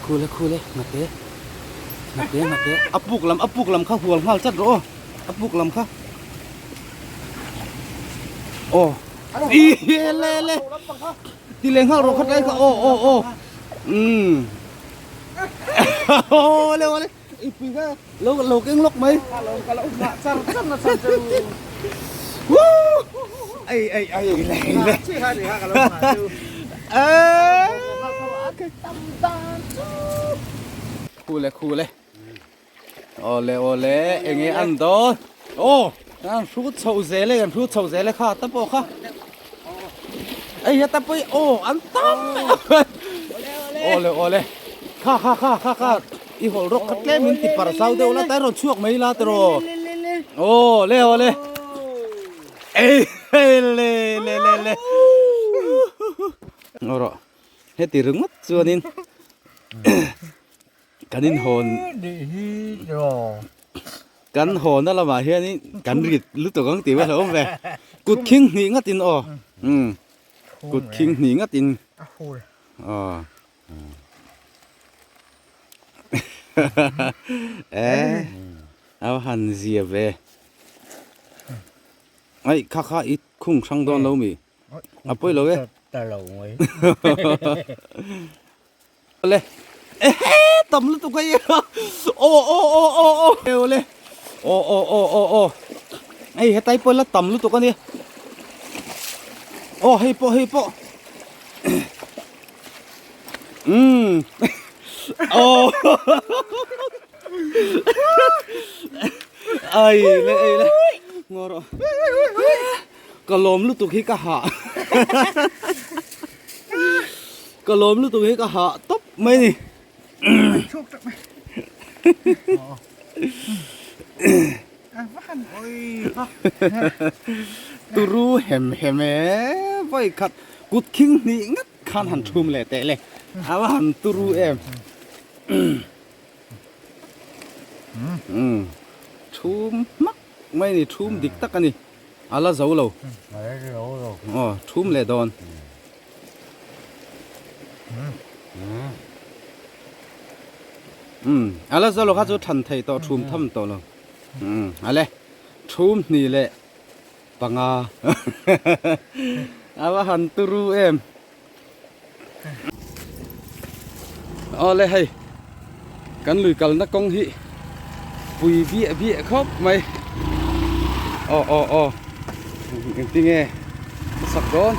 Khule khule ngate ngate ngate a puk lam a puk lam kha hual nghal chat rawh aw a puk lam kha aw i le le ti leh nghal rawh kha tlai kha aw aw aw umm aw le le i pui kha lo lo keng lawk mai ai ai ai le le khu le khu le awle awle enge an dawn aw an hrut chho zel e kan hrut chho zel e kha ta pawh kha ei heta pawh hi aw an tam awle awle kha kha kha kha kha i hawlh rawk kha tlem in ti par zau deuh la tai rawn chhuak mai la tiraw aw le awle ei le le le le ngaw rawh heti ringawt chuanin kan inhawn kan hawn a lamah hianin kan rit lutuk ang tih vel a awm ve kut khing hnih ngatin aw umm kut khing hnih ngatin aw e a va han zia ve ai kha kha i khung hrang dawn lo mi a pawi lo e Awle ehe tam lutuk a i aw aw aw aw aw awle aw aw aw aw aw hei hetlai pawh la tam lutuk a nia aw hei pawh hei pawh umm aw ai le ei le ngaw rawh ka lawm lutuk hi ka hah. Ka lawm lutuk hi ka hah tawp mai ni. Turu hem hem e vawi khat kut khing hnih ngat khan han thum leh teh le a va han turu em. Thum hmak mai ni thum dik tak a ni. A la zo lo. Aw thum leh dawn. Umm a la zo lo kha chu than thei tawh thum tham tawh lo. Umm a le thum hnih leh panga a va han turu em. Aw le hei kan lui kalna kawng hi pui biah biah khawp mai aw aw aw engtinge ka sak dawn.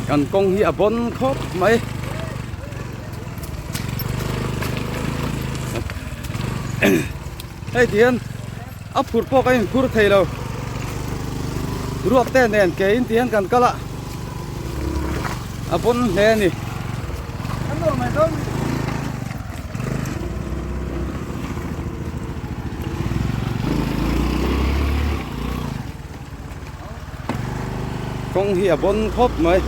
Kan kawng hi a bawn khawp mai. Hei ti hian a phurh pawh ka inphur thei lo. Ruak te nen ke in ti hian kan kal a, a bawn hle a ni. Kawng hi a bawn khawp mai.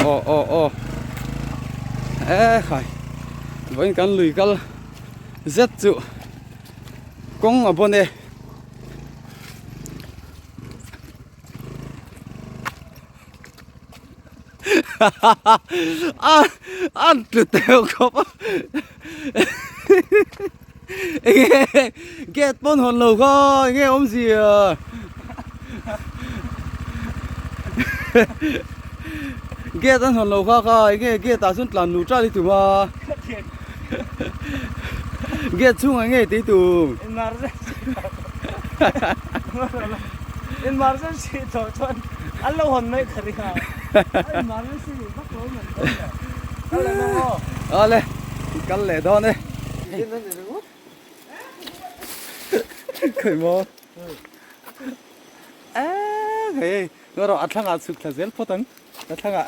Aw aw aw e khai vawiin kan lui kal zet chu kawng a bawn e. A an tlu teuh khawp a enge gate pawn hawn lo kha enge awmzia gate an hawn lo kha kha enge gate ah chuan tlan luh tral i tum a gate chhungah enge tih tum Emergency tawh chuan an lo hawn mai ka ring a, emergency vak lo man dawn le. Kal leh dawn aw. Awle, kal leh dawn e. Khawi maw? Eee hei ngaw rawh a thlangah chhuk thla zel phawt ang a thlangah.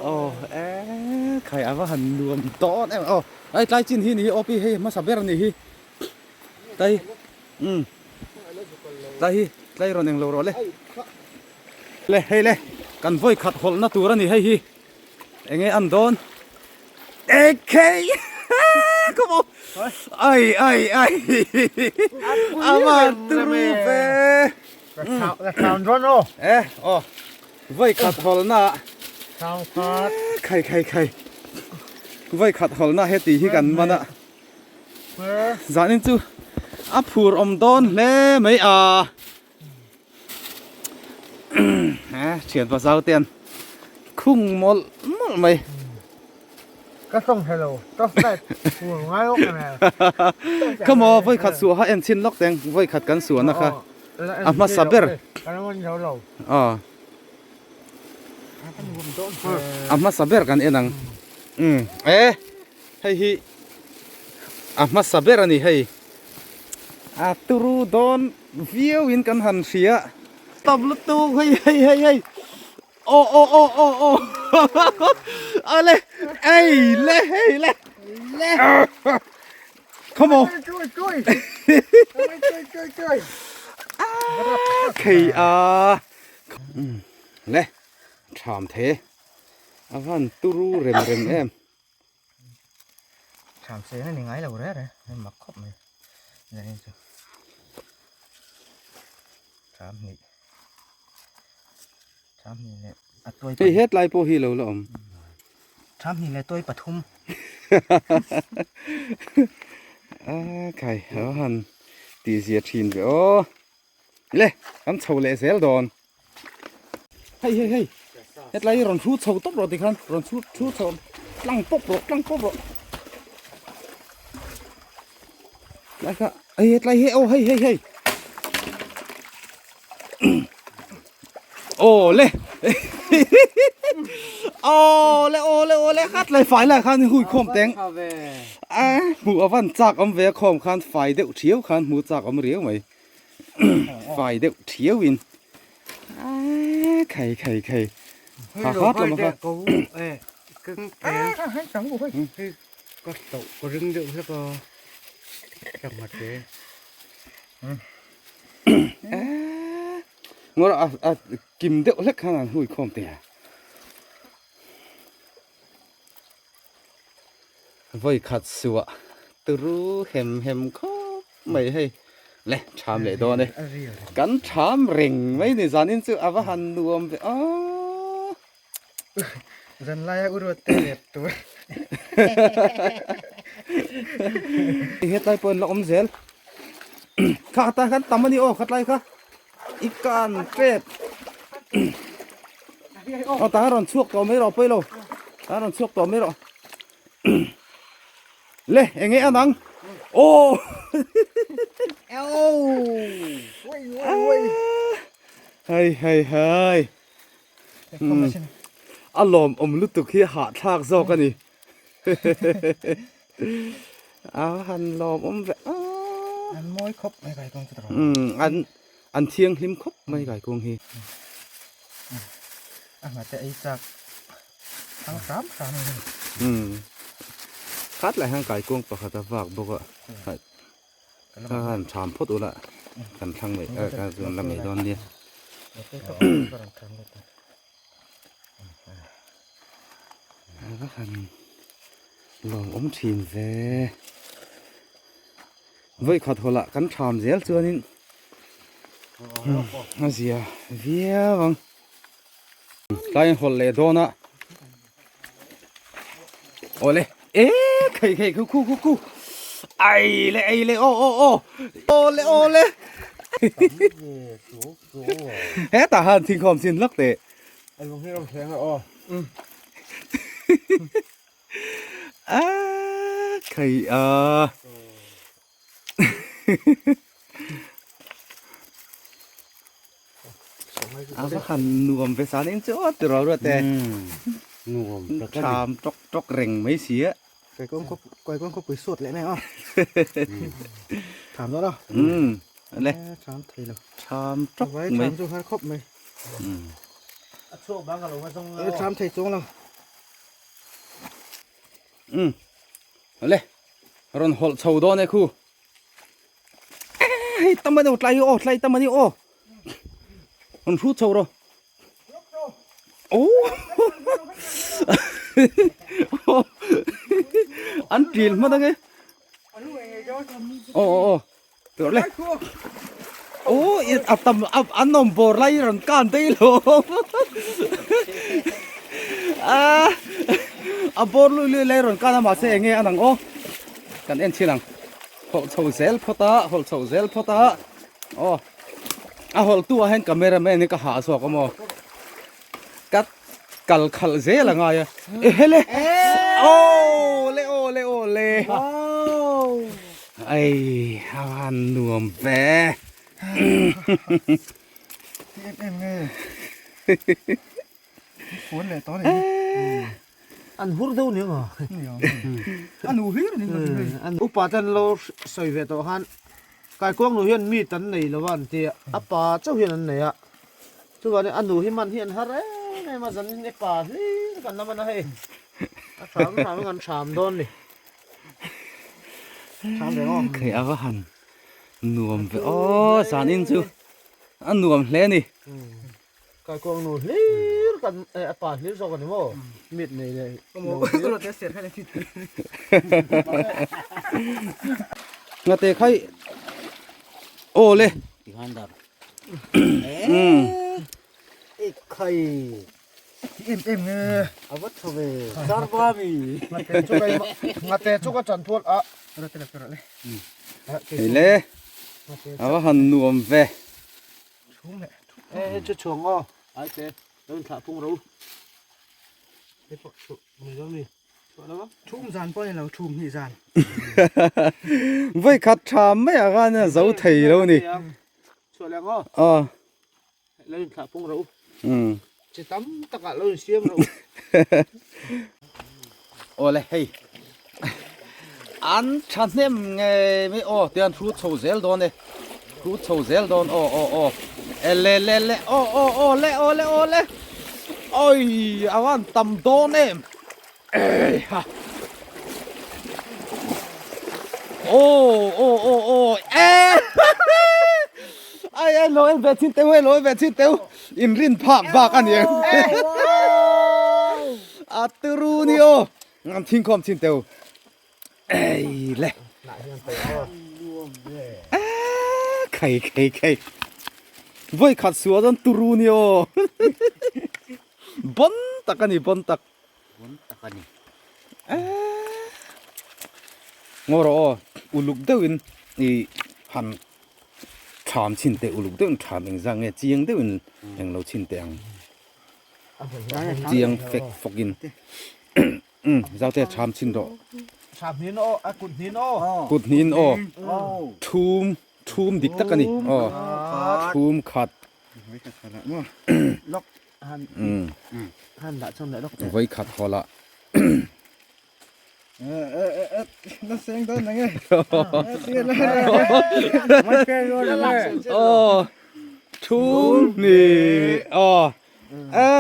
Aw eee khai a va han nuam dawn em aw ai tlai chin hi ni hi awpi hei hmasa ber a nih hi tlai umm tlai hi. Tlai rawn englo rawh le. Le hei le kan vawi khat hawlhna tur a ni hei hi. Enge an dawn? Ekhei! Come on! Ai ai ai! Aman turu ve! Ka sound rawn aw. Eh aw. Vawi khat hawlhna. Sound khat. Khai khai khai. Vawi khat hawlhna heti hi kan man a. Zanin chu a phur awm dawn hle mai a. Thian pa zau te an khung mawlh mawlh mai. Ka sawng thei lo, ka flat phur ngai awk em em. Kha maw vawi khat suah kha en chhin lawk teng, vawi khat kan suahna kha a hmasa ber. Ka la en zo lo. Aw. A hmasa ber kan en ang. Umm e. Hei hi a hmasa ber a ni hei. A turu dawn viau in kan han hria. Tam lutuk hei hei hei hei. Aw aw aw aw aw. Ale ei le hei le. Le. Come on. Khei a. Le tham the. A van turu rem rem em. Tham se na ni ngai lo re re hei mak khawp mai zanin chu tham hnih tham hnih leh a tuai hei hetlai pawh hi lo la awm tham hnih leh tuai pathum a khai a han tih zia thin ve aw Le, kan chho leh zel dawn. Hei hei hei, hetlai hi rawn thu chho tawp rawh tikhan, rawn thu thu chho tlang pawp rawh, tlang pawp rawh. Tlai kha, hei hetlai hi, aw hei hei hei. Aw le, aw le aw le aw le, kha tlai fai lai khan hui khawm teng. A hmuh a van chak awm ve a khawm khan fai deuh thiau khan hmu chak awm riau mai. fai deuh thiau in khai khai khai ha khat lama kha ka to ka ring deuh hlek a changha te ngawr a a kim deuh hlek khan an hui khawm te a Vawi khat suah turu hem hem khawp mai hei le tham leh dawn e kan tham reng mai ni zanin chu a va han nuam ve aw zan laia u ruat te let tur hetlai pawh an la awm zel kha ta khan tam a ni aw khatlai kha i kan tep aw tah rawn chhuak tawh mai rawh pawi lo tah rawn chhuak tawh mai rawh le eng nge an ang aw hei hei hei a lawm awm lutuk hi hahthlak zawk a ni A han lawm awm ve a. An mawi khawp mai kaikung chu tawrh. Um an an thianghlim khawp mai kaikung hi. A hmate ei chak thang hram hram a ni. Um khat lai hian kaikung pakhat a vak bawk a. Kha han tham phawt ula kan thlang mai ka chuan la mai dawn nia. A va han lawm awm thin ve vawi khat hawlah kan tham zel chuanin a zia viau ang tlai an hawlh leh dawn a awle e khei khei khu khu khu khu ai le ai le aw aw aw awle awle hetah han thingkhawm chin lawk teh A lung hi ram hleng a aw. A khai a. A va han nuam ve san in chu ti ro ro te. Nuam tak a ni. Tham tok tok reng mai si a. Kaikuang khaw kaikuang khawpui suat leh mai a. Tham dawn a. Le. Tham thei lo. Tham tok mai. Tham chu har khawp mai. A chhuak bang ka lo nga zawng a. Tham thei chuang lo. Le. Rawn hawlh chho dawn e khu. Hei tam ani tlai aw tlai tam ani aw. Rawn hrut chho rawh. Oh! An ṭil hman ange. Aw aw aw. Tawrh le. Oh, a tam an awm bawr lai rawn kan daih lo. A a bawr lui lui lai rawn kan a mahse enge an ang aw. Kan en chhin ang. Hawlh chho zel phawt a, hawlh chho zel phawt a. Aw. A hawlh tu ah hian camera man hi ka hah zawk a maw. Ka kal khalh zel a ngai a. E hele. Aw le aw le aw le. Ai a han nuam ve. Em em nge. Phone leh tawh ni. An hur deuh ni ang. A nu hlir ni. Upa ten lo sawi ve tawh khan Kaikuang nu hian meat an nei lo a an ti a, a pa chauh hian an nei a. Chuvangin a nu hi man hi an har em em a, zanin i pa hlir kan la man a hei. A hram hram in kan hram dawn ni. Hram ve aw. Khei a va han nuam ve aw zanin chu a nuam hle a ni. Kaikuang nu hlir kan a pa hlir zawk a ni maw? Meat nei leh nu hlir. Ngate khai aw le. Khai em em nge. A va tha ve. Darba mi. Ngate chu kai ngate chu ka chan thual a. Hei le. A va han nuam ve. E chu chhuang aw ai te lo in thlah pung ro he pawh chu ni lo mi chhuah lo thum zan pawh ni lo thum hnih zan voi khat tha mai a khan a zo thei lo ni chhuah leh aw aw lo in thlah pung ro chi tam takah lo in siam ro aw le hei an thahnem ngei mai aw tian thu chho zel dawn e thu chho zel dawn aw aw aw e le le le aw aw aw le aw le aw le oi a van tam dawn em ei ha aw aw aw aw e ai ai lo en ve chin teu e lo en ve chin teu in rin phak bak a ni ang a turu ni aw Ngam thing khawm chin teu. Ei le. Khai khai khai. Voi khat suwa zan turu ni o. Bon tak ani bon tak. Bon tak ani. Ngoro o uluk deuhin i han tham chin te uluk deuhin tham engzah nge chiang deuhin englo chin teh ang. Chiang fek fawk in zau te tham chin rawh. Tham hnin aw, a kut hnin aw. Kut hnin aw. Thum thum dik tak a ni aw. Thum khat. Lok han han dah chhun leh lok. Voi khat haw lah. Na seng dawn ang e. Aw thum ni aw e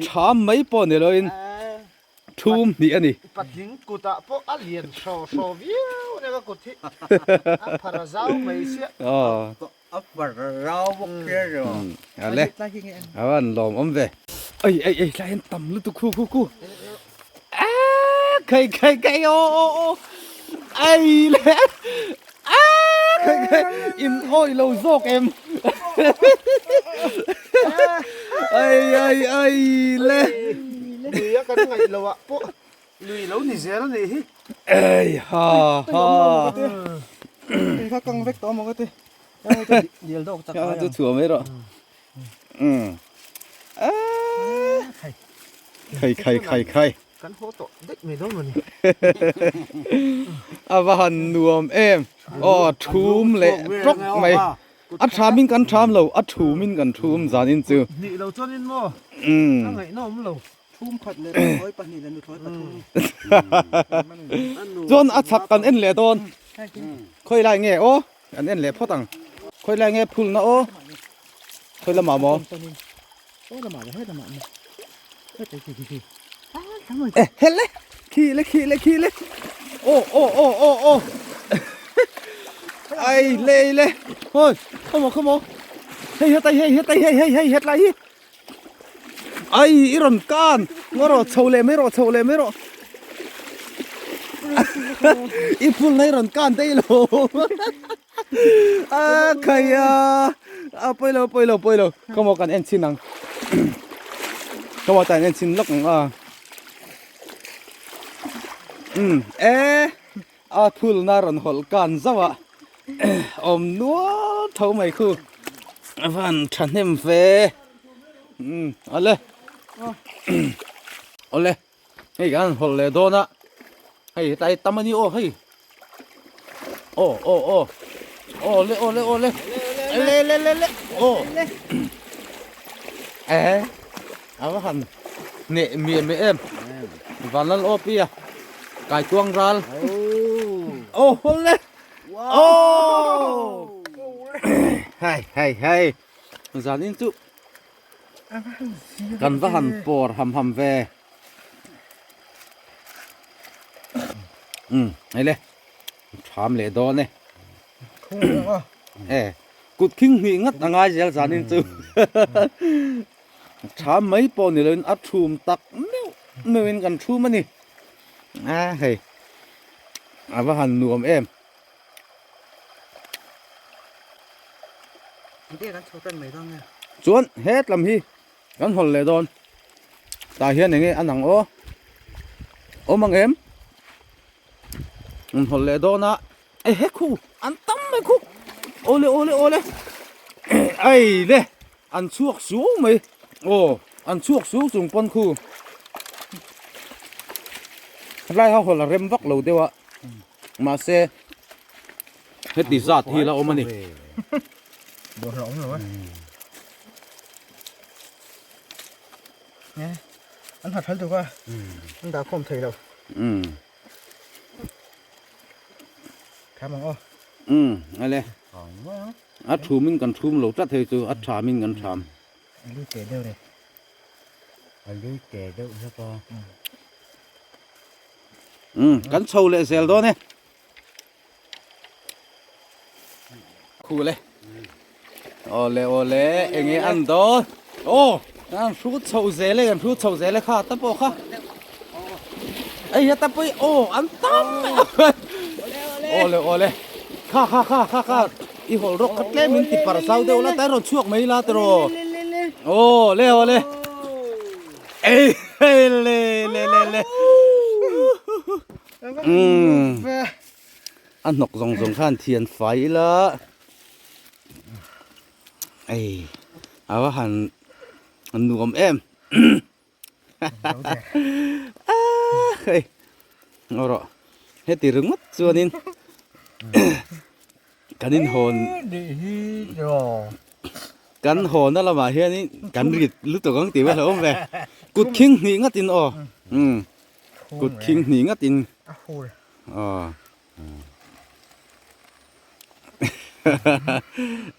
tham mai pawh ni loin thum hnih a ni. Patling kutah pawh a lian hraw hraw viau ania ka kut hi a phar a zau mai sia. Aw a phar a rau bawk sia ro. Ale a van lawm awm ve. Ei ei ei tlai hian tam lutuk khu khu khu. Khai khai khai aw aw aw ei le khai khai in awi lo zawk em. Ei ei ei le. Lui a kan ngaih loh ah pawh lui lo ni zel a nih hi. Ei ha ha. Ei kha kang vek tawh maw ka ti. Dial dawk chak a. Chu chhuah mai rawh. Khai khai khai khai. Kan haw tawh daih mai dawn mawni. A va han nuam em. Aw thum leh tawk mai. A thamin kan tham lo, a thumin kan thum zanin chu. Nih lo chuanin maw a ngaihna awm lo. Thum khat leh nuthlawi pahnih leh nuthlawi pathum. Chuan a chak kan en leh dawn. Khawi lai nge aw? An en leh phawt ang. Khawi lai nge phulna aw? Khawi lamah maw? E hele! Khi le khi le khi le! Aw aw aw aw aw! Ai le le! Hoi! Come on come on! Hei hetlai hei hetlai hei hei hei hetlai hi. Ai i rawn kan ngaw rawh chho leh mai rawh chho leh mai rawh. I phul na i rawn kan daih lo. A khaia a pawi lo pawi lo pawi lo khawmaw kan en chhin ang. Khawmaw tan en chhin lawk ang a. Um e a phul na rawn hawlh kan zauh a awm nual tho mai khu a van thahnem ve um awle awle hei kan hawlh leh dawn a hei hetlai tam a ni aw hei aw aw aw awle awle awle le le le le aw e a va han hneh miah miah em vanlal aw pi a kaikuang ral aw awle aw hei hei hei zanin chu kan va han pawr ham ham ve um hei le tham leh dawn e e kut khing hnih ngat a ngai zel zanin chu Tham mai pawh ni loin a thum tak meuh meuhin kan thum a ni. A hei a va han nuam em. Chuan hetlam hi kan hawl leh dawn. Tah hian enge a nang aw. Awm ang em? An hawl leh dawn a. Ehe khu an tam mai khu. Awle awle awle. Ai le. An chhuak suau mai. Aw, an chhuak suau chung pawn khu. Helai ho hawl a rem vak lo deuh a. Mahse, heti zat hi la awm a ni. Bawlhhlawh awm lo e. Nge, an ha thal tuk a. An dah khawm thei lo. Tham ang aw. Ale. A thumin kan thum lo tlat hei chu a thamin kan tham. A lui teh deuh re. A lui teh deuh hlek a. Um, kan chho leh zel dawn e. Khu le. Awle awle enge an dawn. Aw, kan hrut chho zel e, kan hrut chho zel e kha ta pawh kha. Ei heta pawh hi aw an tam mai. Awle awle kha kha kha kha kha i hawlh rawk kha tlem in ti par zau deuh la tai rawn chhuak mai la tiraw. Aw le awle ei le le le le. Umm a hnawk zawng zawng khan thian fai ila ei a va han nuam em hei ngaw rawh heti ringawt chuanin kan inhawn kan hawn a lamah hianin kan rit lutuk ang tih vel a awm ve kut khing hnih ngatin aw umm kut khing hnih ngatin aw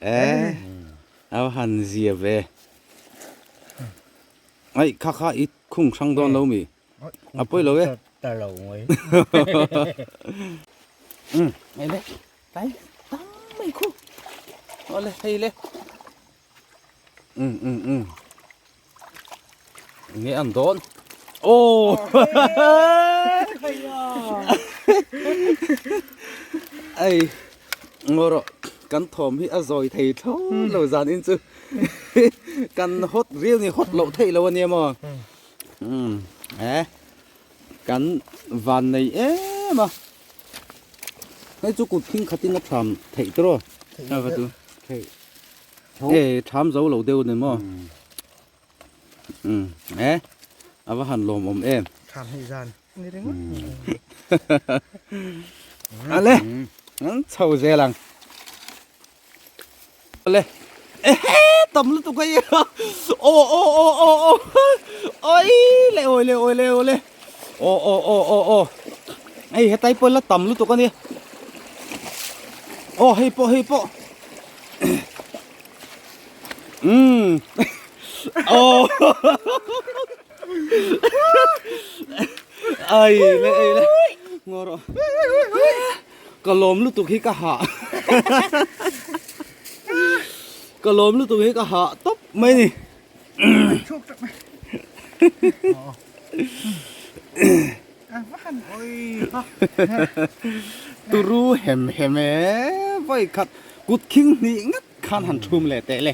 eh a va han zia ve ai kha kha i khung hrang dawn lo mi a pawi lo e ta lo mai um hei le tai tam mai khu awle hei le um um um nge an dawn oh ai ngawh rawh kan thawm hi a zawi thei tho lo zan in chu kan hot riau ni hot loh theih lo ania maw umm eh kan van nei em a hei chu kut thing khatin a tham theih tawh a va chu e tham zo lo deuh ni maw umm eh a va han lawm awm em tham hei zan ni ringawt ale an chho zel ang Le ehe tam lutuk a i aw aw aw aw aw oi le oi le oi le oi le aw aw aw aw aw hei hetlai pawh la tam lutuk a nia aw hei pawh hei pawh umm aw ai le ei le ngaw rawh. Ka lawm lutuk hi ka hah. Ka lawm lutuk hi ka hah tawp mai ni. Turu hem hem e vawi khat kut khing hnih ngat khan han thum leh teh le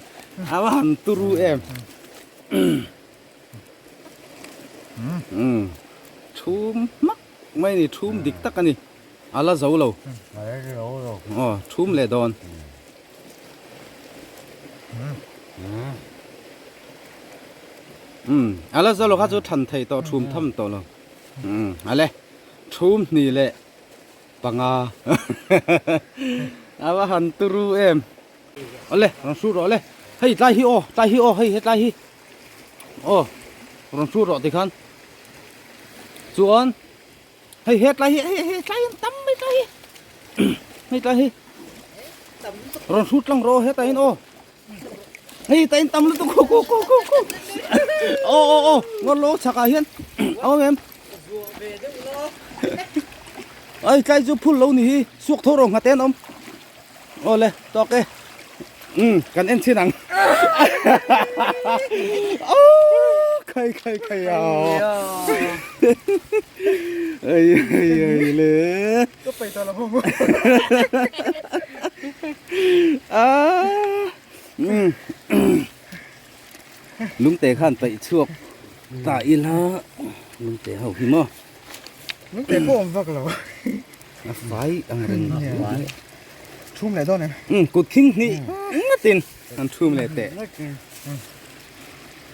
a va han turu em. Thum hmak mai ni thum dik tak a ni. A la zo lo. Aw thum leh dawn. Umm a la zo lo kha chu than thei tawh thum tham tawh lo. Umm a le thum hnih leh panga a va han turu em. Awle rawn hrut rawh le hei tlai hi aw tlai hi aw hei hetlai hi aw rawn hrut rawh tikhan chuan. Hei he tlai hi hei hei tlai hi an tam mai tlai hi hei tlai hi rawn hrut tlang rawh hetah hian aw hei tlai in tam lutuk khu khu khu khu khu aw aw aw ngaw lo chhakah hian a awm em ai tlai chu phul lo ni hi suak tho rawh nghat en awm aw le tawk e um kan en chhin ang aw khai khai khai a ai ai ai le ka pai ta la ho a um lungte khan paih chhuak ta ila lungte ho hi maw lungte pawh awm vak lo A fai ang reng mai. Thum leh dawn em? Um, kut khing hnih ngatin an thum leh teh.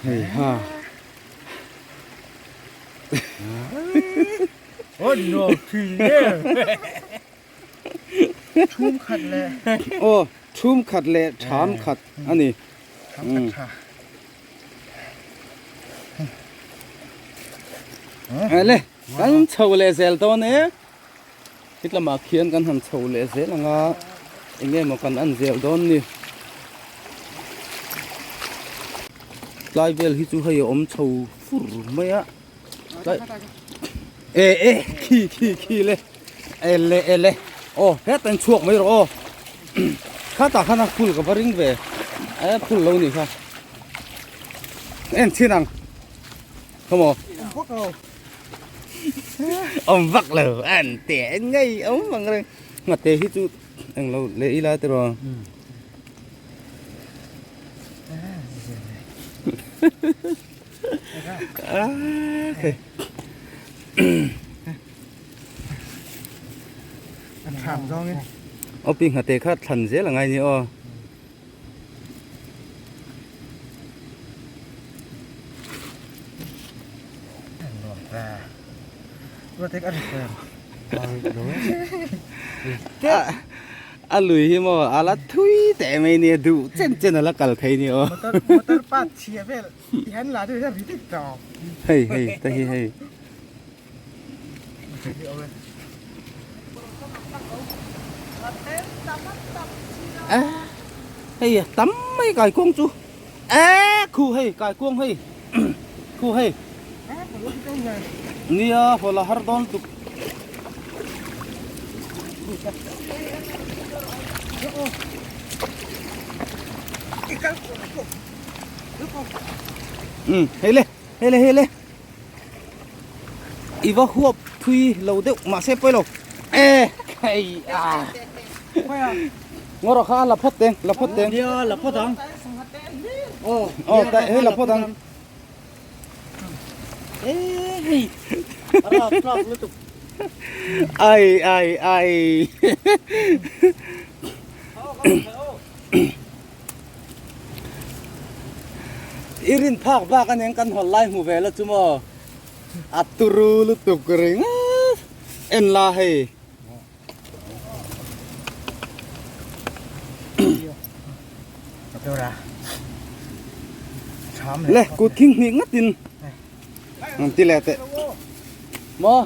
Hei ha. Oh no, thi e. Thum khat leh. Oh, thum khat leh tham khat ani. Tham khat tha. Le. Kan chho leh zel dawn e, hit lamah khian kan han chho leh zel ang a, eng nge maw kan en zel dawn ni. Tlai vel hi chu hei a awm chho fur mai a, tlai e e khi khi khi le e le e le aw hetah in chhuak mai rawh aw khatah khan a phul ka va ring ve e phul lo ni kha en chhin ang. Không à? Ông vắc lờ ăn tẻ ngay ông bằng đây. Mà tê hít chú anh lâu lễ ý la tê rồi. À, ok. Ô pin hạt tê khát thần dễ là ngay nhỉ ô. A lui hi maw a la thui teh mai nia duh chen chen a la kal thei nia aw. Motor part chhia vel ti han la chu ri dik tawp. Hei hei ta hi hei. Hei tam mai kai kuang chu e khu hei kai kuang hei khu hei nia haw la har dawn tuk um hei le hei le hei le I va huap thui lo deuh mahse pawi lo e hei a ngaw rawh kha la phawt teng la phawt teng nia la phawt ang aw aw ta hei la phawt ang e hei rap rap lutuk ai ai ai I rin phak bak a nen kan hawn lai hmu ve la chu maw a turu lutuk ringawt en la hei. Le kut khing hnih ngat in an ti leh teh maw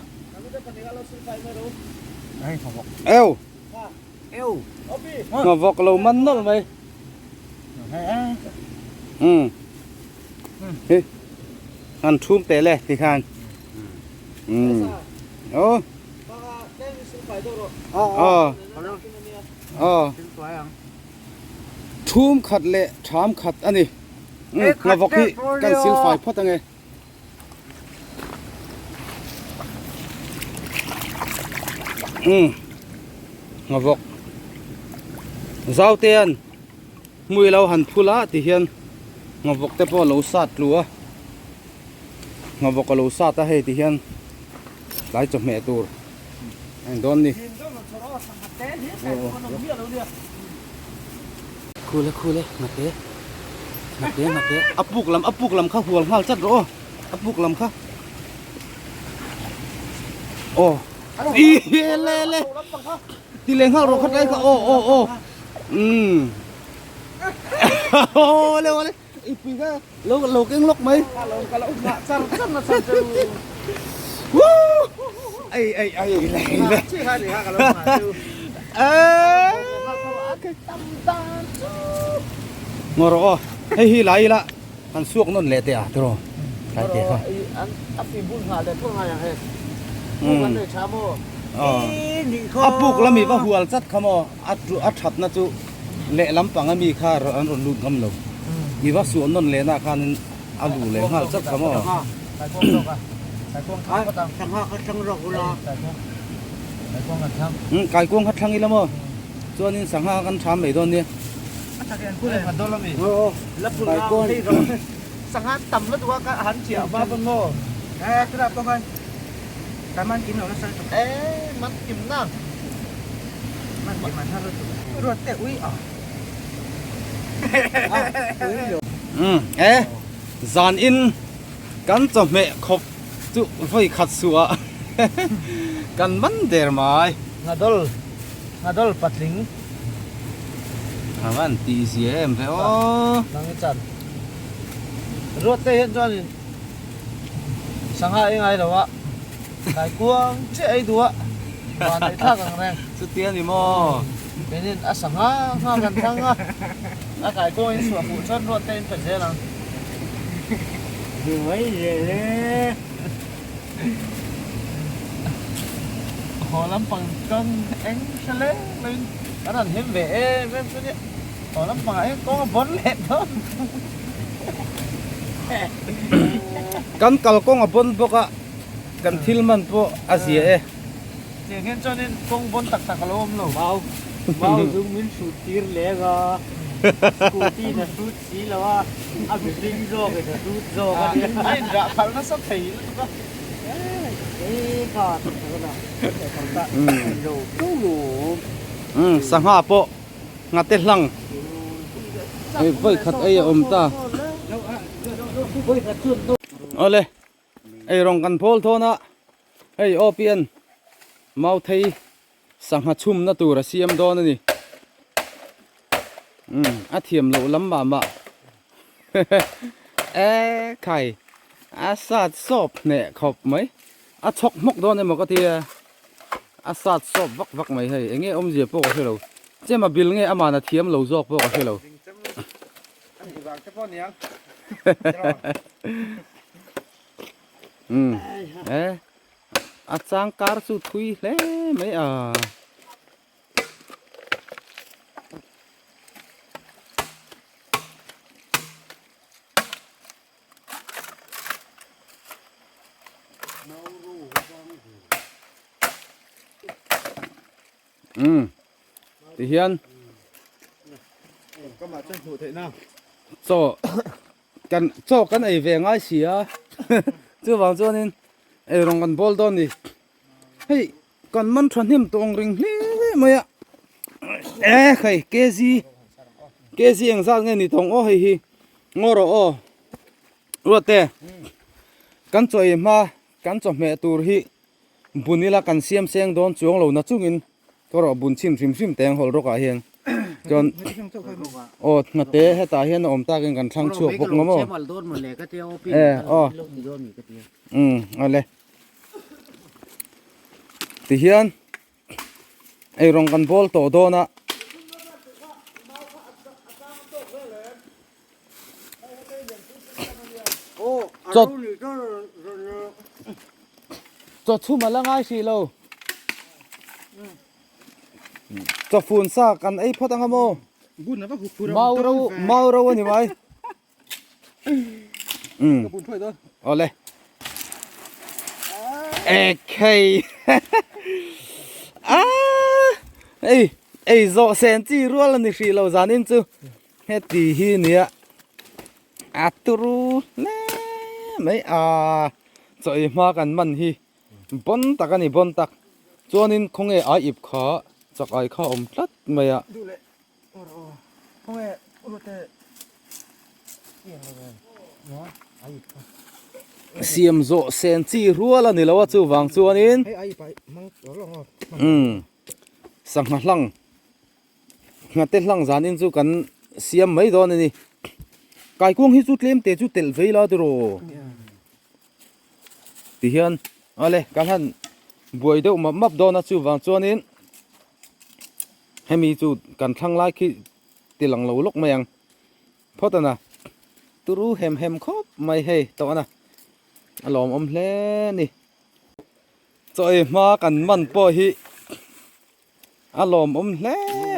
eu. Ngawh vawk lo man nawlh mai. Um. Hi. An thum te le ti khan. Um. Oh. Oh. Oh. Thum khat leh tham khat a ni. Ngavawk hi kan silfai phawt ange. Ngavawk Zautean hmui lo han phul a ti hian ngavawk te pawh a lo sat tlu a. Ngavawk a lo sat a hei ti hian tlai chawhmeh tur a ni dawn ni. Khule khule ngate ngate ngate a puk lam a puk lam kha hual nghal chat rawh aw a puk lam kha aw i le le ti leh nghal rawh kha tlai kha aw aw aw umm aw le le i pui kha lo lo keng lawk mai char char na char chu ai ai ai le le chi ha ni ha ka lo ma chu Ngaw rawh aw hei hi lai ila han suak nawn leh teh a tiraw tlai teh kha a fi bul nghah leh phawt ngai ang he puk an nei tha maw a puk lami va hual chat kha maw a a that na chu leh lampang ami kha an rawn lut ngam lo i va suah nawn leh na khanin a lu leh nghal chat kha maw Kaikuang kha thlang ila maw chuanin sangha kan tham mai dawn nia. E zan in kan chawhmeh khawp chu vawi khat suah kan man der mai. Ngadawl ngadawl patling. A van tih zia em ve aw. Nang i chan. Ruat te hian chuanin sangha ei ngai lo a, kaikuang chiah ei duh a, van ei thlak ang reng. Chutia ni maw? Keinin a sangha ngha kan thlang a, a kaikuang in suah fuh chuan ruat te in pe zel ang. Duai zel e. Haw lampang chuan eng hre leng lengin an han hlim ve em em chu nia. Haw lampangah hian kawng a bawn leh dawn. Kan kal kawng a bawn bawk a, kan thil man pawh a zia e. Tiang hian chuanin kawng bawn tak tak a lo awm lo. Mau mau zung min hrut tir leng a, scooty in a hrut si lo a, a mihring zawk in a hrut zawk a nia. A inrah khalh nasa thei lutuk a. Sangha pawh ngate hlang hei vawi khat ei a awm ta. Awle ei rawng kan phawl thawn a hei aw pian mauthei sangha chhumna tur a siam dawn a ni. Umm a thiam loh lam mah mah e khai a sat sawp hneh khawp mai a chhawk hmawk dawn emaw ka tia a sat sawp vak vak mai hei enge awmzia pawh ka hre lo chem a bil nge amahna thiam lo zawk pawh ka hre lo umm e a chang kar chu thui hle mai a. Umm ti hian chaw kan chaw kan ei ve ngai si a chuvang chuanin eirawng kan bawl dawn a ni hei. Kan man thahnem tawng ring hle mai a e hei kg kg eng zat nge ni tawng aw hei hi ngaw rawh aw ruat te kan chaw ei hma kan chawhmeh tur hi bun ila kan siam seng dawn chuang lo na chungin ka rawh bun chhin hrim hrim teng hawlh rawk ah hian chuan aw hnate hetah hian a awm takin kan thlang chhuak bawk ngawm aw e aw umm awle. Tihian eirawng kan bawl tawh dawn a. Chaw chaw chhum a la ngai hrih lo. Chaw fun sa kan ei phawt anga maw? Bun a va hup phur Mau ro mau ro ani mai. Um. Ka bun thuai dawn. Awle. Ekhei. Ah! Ei ei zawh sen chi rual ani hrih lo zanin chu heti hi nia a turu hle mai a chaw ei hma kan man hi bon tak ani bon tak chuanin khawnge ai ip kha chak ai kha a awm tlat mai a. Siam zawh sen chi rual a ni lo a chuvang chuanin umm sangha hlang nghate hlang zanin chu kan siam mai dawn a ni kaikuang hi chu tlem te chu telh vei la tiraw tihian awle kan han buai deuh map map dawn a chuvang chuanin. Hemi chu kan thlang lai khi ti lang lo lawk mai ang phawt a na turu hem hem khawp mai hei tawh a na a lawmawm hle a ni chaw ei hma kan man pawh hi a lawmawm hle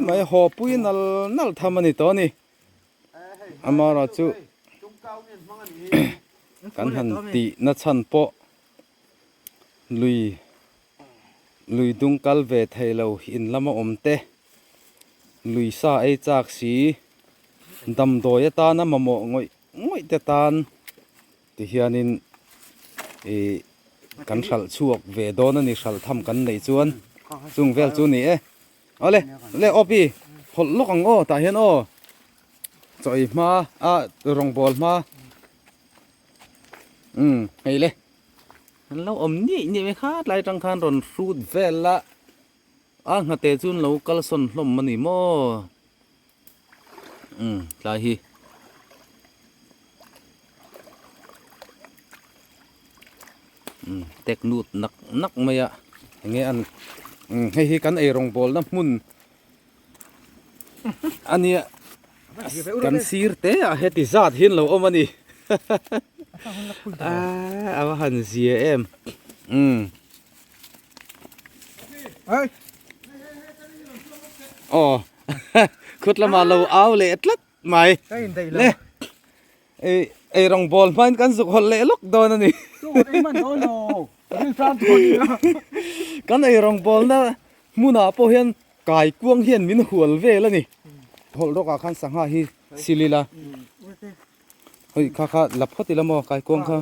mai haw pui nal nal tham a ni tawh a ni amaherawh chu kan han tih na chhan pawh lui. Lui dung kal ve thei lo in lama awm te, lui sa ei chak si, damdawi atana mamawh ngawih ngawih te tan ti hianin ih kan hralh chhuak ve dawn a ni hralh tham kan neih chuan chung vel chu ni e. Awle le awpi hawlh lawk ang aw tah hian aw chaw ei hma a rawngbawl hma umm hei le. An lo awm niaih niaih mai kha tlai atang khan rawn hrut vel a, a nghate chu an lo kal sawn hlawm a ni maw umm tlai hi. Umm tek nut nak nak mai a enge an umm hei hi kan eirawng bawlna hmun a nia kan sir te ah heti zat hi an lo awm a ni a va han zia em umm aw khut lamah lo au leh tlat mai le ei ei rawng bawl hmain kan zuk hawlh leh lawk dawn a ni kan ei rawng bawlna hmunah pawh hian Kai kuang hian min hual vel a ni. Hawlh rawk ah khan sangha hi sil ila. Hei kha kha la phawt ila maw kai kuang kha.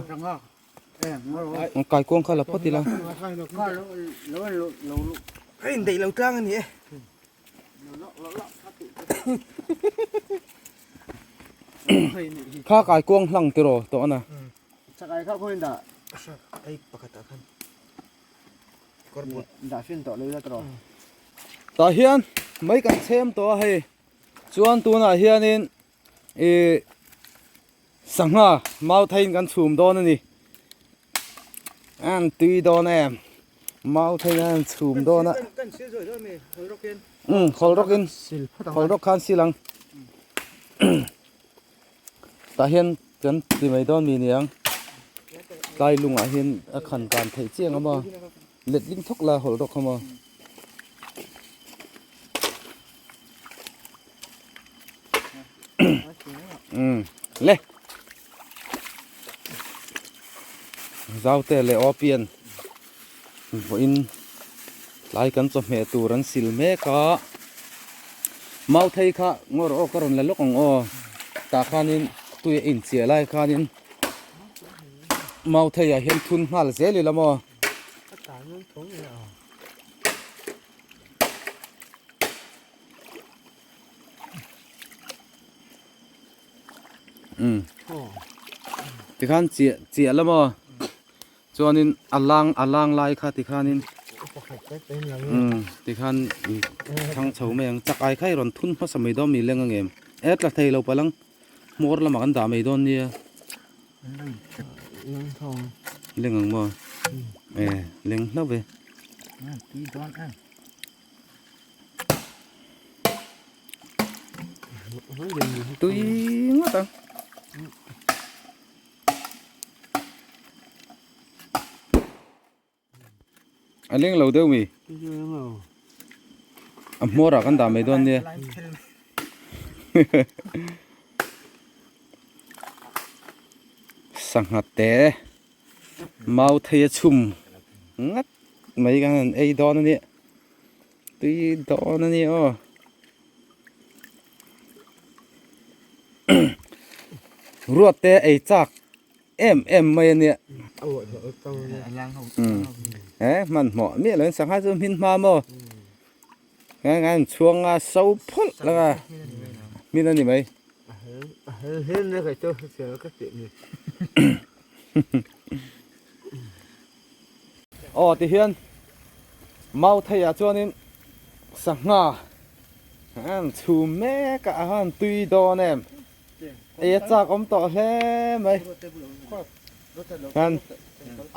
Kai kuang kha la phawt ila. Ka indaih lo tlang a ni e. Kha kai kuang hlang tiraw tawh a na. Chakai kha khawiin dah? Hei pakhat ah khan. Tah hian mai kan chhem tawh a hei chuan tunah hianin ih sangha mau theiin kan chhum dawn a ni an tui dawn em mau theiin an chhum dawn a umm khawl rawkin khawl rawk khan sil ang Tah hian kan ti mai dawn mi niang tlai lungah hian a khan kan theih chiang a maw letling thawk la hawlh rawk kha maw. Umm le Zaute leh Opian vawiin tlai kan chawhmeh tur an sil mek a. Mauthei kha ngawr aw ka rawn la lawk ang aw tah khanin tui a inchiah lai khanin mauthei ah hian thun nghal zel ila maw. Umm tikhan chiah chiah la maw. Chuanin a lang a lang lai kha tikhanin umm tikhan thang chho mai ang chak ai kha i rawn thun hmasa mai dawn mi leng ang em e tla thei lo palang hmawr lamah kan dah mai dawn nia leng ang maw e leng hlauh ve. Tui ngawt ang. A leng lo deuh mi? A hmawr ah kan dah mai dawn nia. Sangha te mau thei a chhum ngat mai kan han ei dawn a nia tui dawn a ni aw ruat te ei chak em em mai a nia he hmanhmawh miah lo in sangha chu hmin hma maw. Ngai ngai an chhuang a so phawlh lang a hmin a ni mai. Aw ti hian mau thei ah chuanin sangha an chhum mek a a han tui dawn em ei a chak awm tawh hle mai hian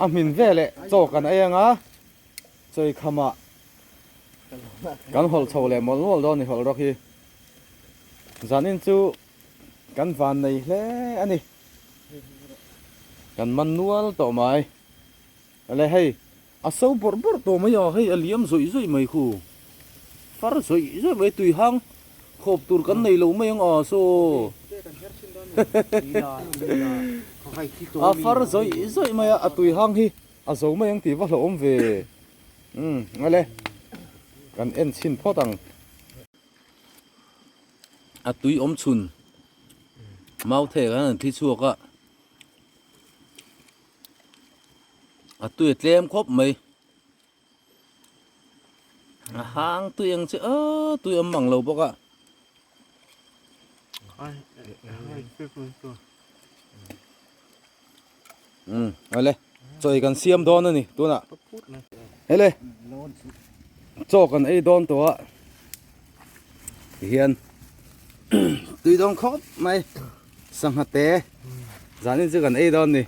a hmin veleh chaw kan ei ang a chawi khamah Kan hawlh chho leh mawlh mawlh dawn ni hawlh rawk hi. Zanin chu kan van nei hle a ni. Kan man nual tawh mai. Ale hei a so bawrh bawrh tawh mai a, hei a liam zawih zawih mai khu. Far zawih zawih mai tui hang khawp tur kan nei lo mai ang a saw. A far zawih zawih mai a, a tui hang hi a zo mai ang tih va hlauhawm ve. Umm ale kan en chhin phawt ang a tui awm chhun mau thei khan an thi chhuak a a tui a tlem khawp mai a hang tui ang che aw tui awm mang lo bawk a. Umm awle chaw kan siam dawn a ni tunah hele chaw kan ei dawn tawh a tihian tui dawn khawp mai sangha te zanin chu kan ei dawn a ni.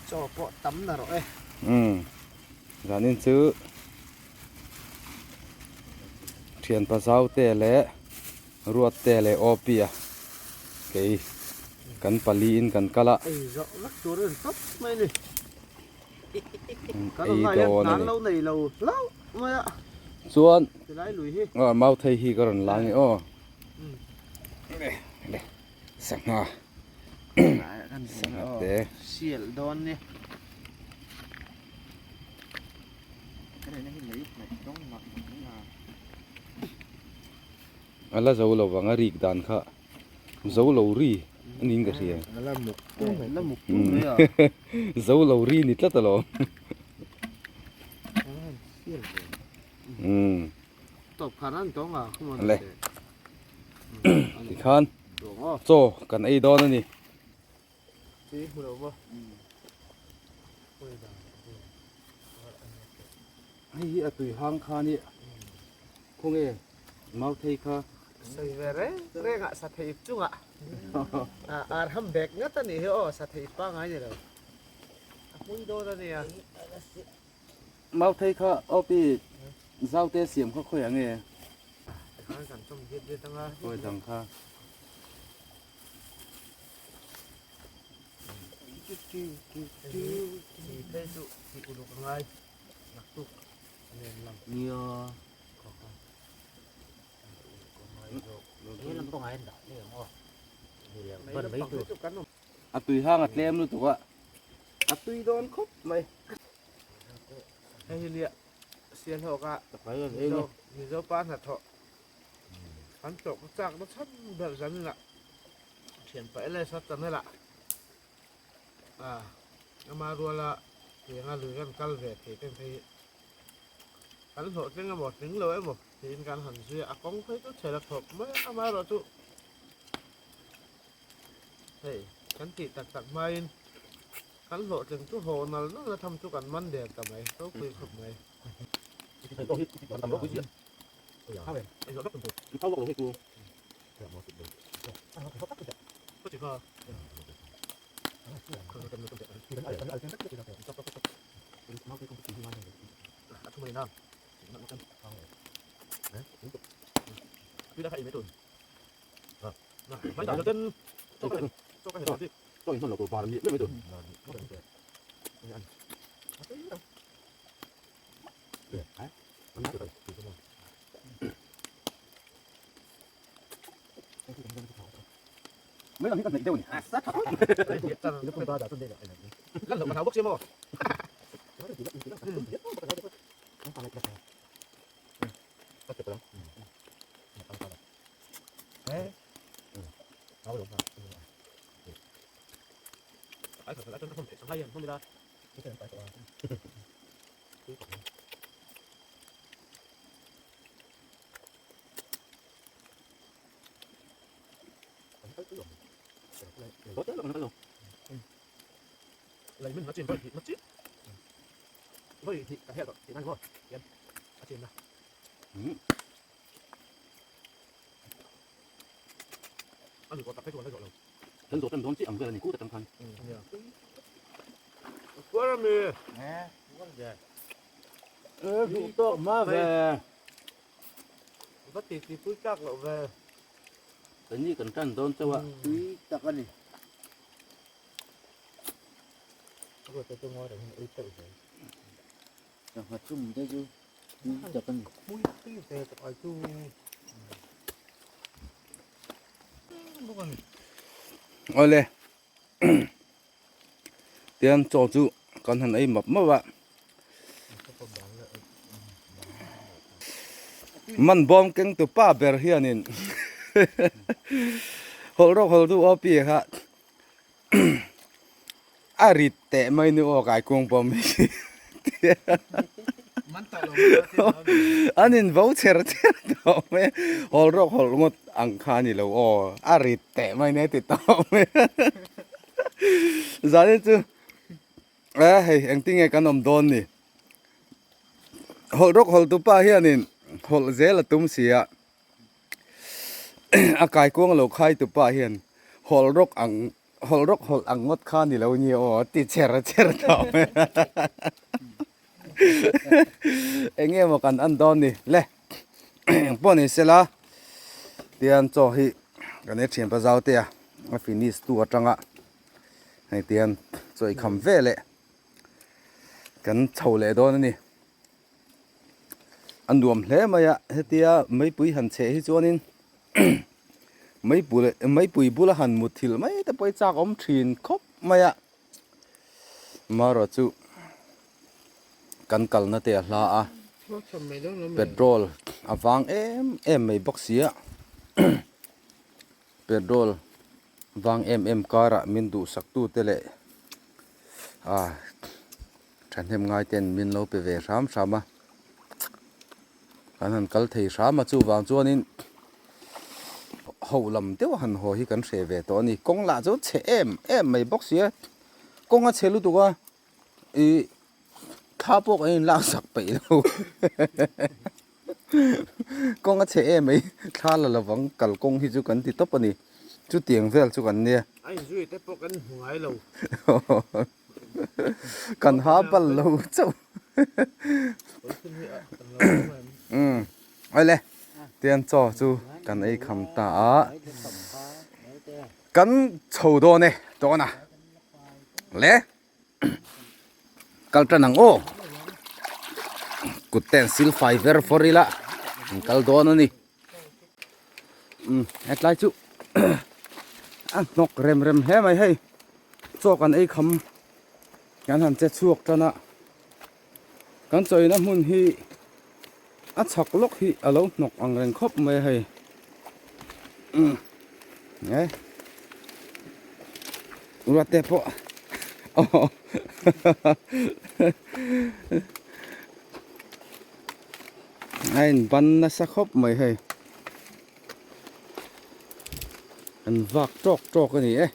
Chaw pawh tam na rawh e. Umm zanin chu. Thianpa Zaute leh Ruatte leh Awpia kei kan pali in kan kal a. Ei zawh vek tur a ni tawp mai a ni. Kan Ei awm lai hian dawn a hnan ni. lo nei lo hlauh mai a. Chuan Tilai lui hi. Aw mau thei hi ka rawn la nge aw. Le sangha sangha te. Sial dawn ni. A la zo lo vang a rik dan kha zo lo ri a niin ka hria. A la muk la muk tum mai a. Zo lo ri ni tlat alawm. Umm. Tawp khan an tawng a khuman. Le. Tikhan chaw kan ei dawn a ni. Hei hi a tui hang kha ni khawnge mau thei kha. Sawi ve reng reng ah sa thei chungah ar ham bek ngat a nih hi aw sa thei pangai ni lo a hmui dawn a nia. Mau thei kha aw pi zau te siam kha khawi ang e. Tikhan kan chawm diat diat anga. Khawi dang kha. A tui hang a tlem lutuk a, a tui dawn khawp mai. Hei hi nia Sialhawk a Mizopa hnathawh An tlawh ka chak na chhan ber zan inah thianpa LSA channel ah ah ama ruala tianga lui kan kal ve thei ten phei hi kan hlawhtling emaw tling lo emaw tiin kan han zui a, a kawng phei chu chhe la thawp mai a amaherawh chu hei kan tih tak tak hmain kan hlawhtling chu haw nal nal a tham chu kan man der ta mai ropui khawp mai. Awle tian chaw chu kan han ei map map a man bawm keng tu pa ber hianin hawlh rawk hawlh duh aw pi kha a rit teh mai nu aw kai kung pawh mai an in vo cher cher tawh mai hawl rawk hawlh ngawt ang kha a ni lo aw a rit teh mai nia ti tawh mai zanin chu e hei engtin nge kan awm dawn ni hawlh rawk hawlh tu pa hianin hawlh zel a tum si a. A kaikuang lo khai tu pa hian hawlh rawk ang hawlh rawk hawlh ang ngawt kha ni lo nia aw a ti cher cher tawh mai a eng nge maw kan en dawn ni le eng pawh ni sela tian chaw hi kan e thian pa zau te a a finish tu atanga hei tian chaw i kham ve leh kan chho leh dawn a ni. A nuam hle mai a hetia meipui han cheh hi chuanin meipui meipui bula han mut thil mai te pawh hi chak awm thin khawp mai a marawh chu kan kalna te a hla a petrol a vang em em mai bawk si a petrol vang em em karah min duhsak tu te leh ah. Thahnem ngai ten min lo pe ve hram hram a, kan han kal thei hram a chuvang chuanin ho lam deuh han haw hi kan hreh ve tawh a ni. Kawng lah chu chhe em em mai bawk si a, kawng a chhe lutuk a ih thla pawh kan inlak sak peih lo kawng a chhe em mai thla la lovang kalkawng hi chu kan ti tawp a ni chutiang vel chu kan nia. A inzui te pawh kan hmu ngai lo. Kan ha pal lo chauh. Umm awle tian chaw chu kan ei kham ta a kan chho dawn e dawn a le kal tan ang aw kut ten sil fai ver fawr ila an kal dawn a ni umm hetlai chu a hnawk rem rem hle mai hei. Chaw kan ei kham kan han che chhuak tan a, kan chawina hmun hi a chhak lawk hi a lo hnawk ang reng khawp mai a hei umm e ruat te pawh aw a inban nasa khawp mai hei an vak tawk tawk a ni e.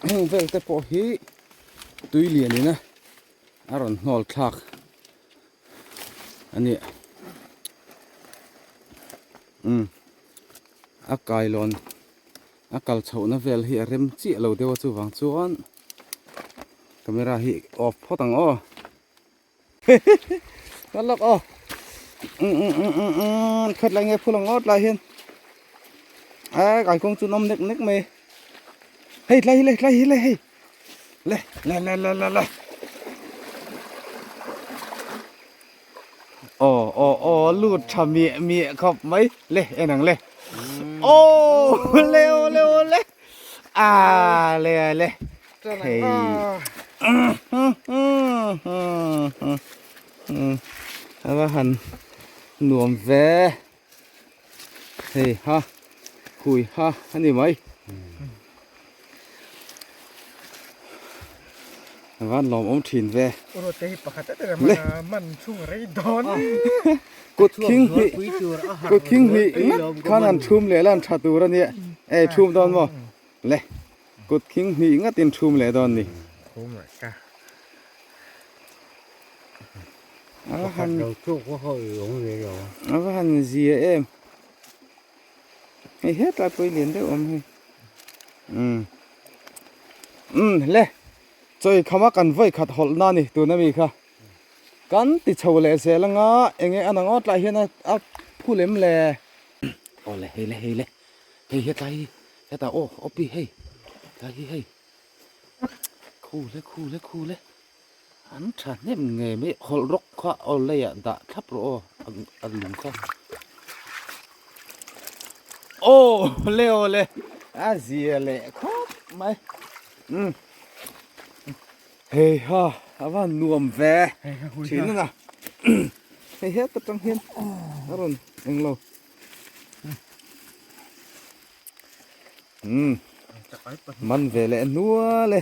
Heng vel te pawh hi tui lian in a a rawn hnawl thlak a ni umm a kailawn a kal chhohna vel hi a rem chiah lo deuh a chuvang chuan camera hi off phawt ang aw ka lak aw khat lai nge phul ang awt lai hian a kaikawng chu an awm nek nek mai hei tlai hi le tlai hi le hei le le le le le le. Aw aw aw lut tha miah miah khawp mai le en ang le aw le aw le aw le a le a le hei a va han nuam ve hei ha hui ha a ni mai a van lawm awm thin ve Rawte hi pakhat te man a man chhung rei dawn kut khing hnih kut khing hnih ngat khan han thum leh la an tha tur a nia e thum dawn maw le kut khing hnih ngat in thum leh dawn ni a va han a va han zia em hei hetlai pawh hi lian deuh awm hei umm umm le chawi khama kan vawi khat hawlh na ni tuna mi kha kan ti chho leh zel anga enge a nang awt lai hian a phu lem le awle hei le hei le hei hetlai hi hetah aw awpi hei tlai hi hei khu le khu le khu le. An tha hnem ngei mai hawlh rawk kha aw leiah dah thlap rawh aw a lung kha. Aw le aw le a zia leh khawp mai umm hei ha a va nuam ve thin a na hei heta tang hian a rawn englo umm man ve leh nual e.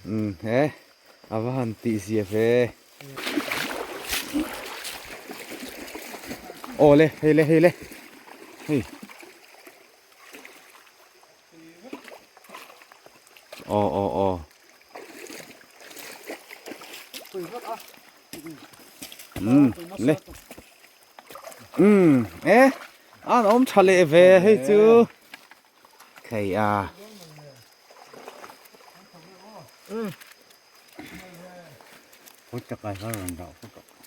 Umm he a va han tih zia ve. Aw le hei le hei le hei aw aw aw umm le umm e an awm tha leh ve hei chu thei a.